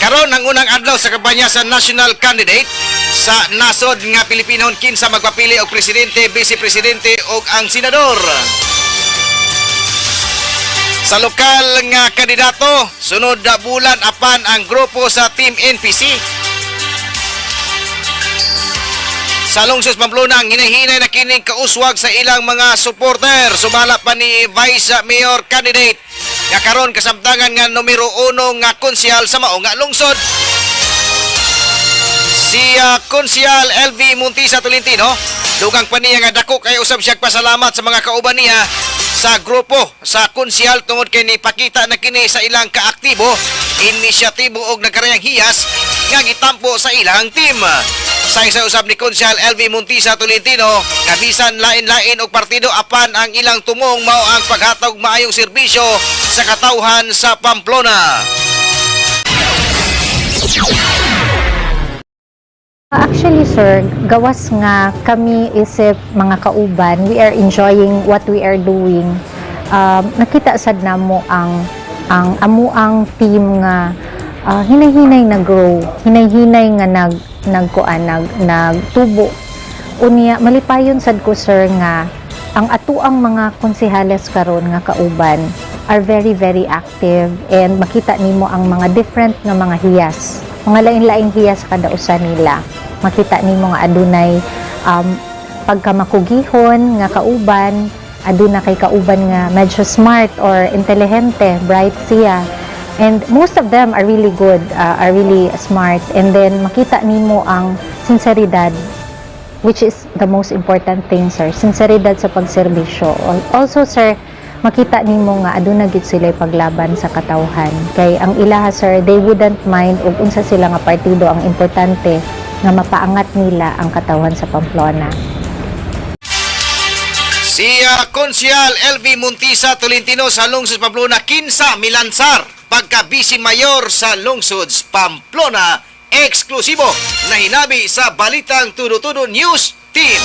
Karon ang unang adlaw sa kampanya sa national candidate sa nasod nga Pilipinon, kinsa magpapili og presidente, vice presidente ug ang senador. Sa lokal nga kandidato, sunod na bulan apan ang grupo sa Team NPC. Sa lungsod Pamplona, ang hinahinay na kining kauswag sa ilang mga supporter. Sumala pa ni Vice Mayor candidate nga karon kasamtangan nga numero uno nga konsehal sa mao nga lungsod. Si Konsehal LV Montisa Tolentino, dugang pa niya nga dako kay usab siya pasalamat sa mga kauban niya sa grupo sa konsehal tungod kay nipakita na kini sa ilang kaaktibo, inisyatibo og nagkarayang hiyas nga gitampo sa ilang team. Sa isa usab ni Konsehal LV Montisa Tolentino, nga bisan lain-lain og partido, apan ang ilang tumong mao ang paghatag maayong serbisyo sa katawhan sa Pamplona. Actually, sir, gawas nga kami isip mga kauban, we are enjoying what we are doing. Nakita sad namo ang amuang team nga hinay-hinay na grow, hinay-hinay nga nag nagkuan nag nagtubo. Unya malipayon sad ko, sir, nga ang atuang mga konsehales karon nga kauban are very very active and makita nimo ang mga different nga mga hiyas, mga lain-laing hiyas kada usa nila. Makita nimo nga adunay pagkamakugihon nga kauban, aduna kay kauban nga medyo smart or intelihente, bright siya. And most of them are really good, are really smart. And then makita nimo ang sinseridad, which is the most important thing, sir. Sinseridad sa pagserbisyo. Also, sir, makita nimo nga aduna gid sila paglaban sa katawhan. Kay ang ilaha, sir, they wouldn't mind og unsa sila nga partido, ang importante nga mapaangat nila ang katawhan sa Pamplona. Si Konsehal LV Montisa Tolentino sa lungsod Pamplona, kinsa milansar pagka vice mayor sa lungsod Pamplona, eksklusibo na hinabi sa Balitang Tudo-Tudo News Team.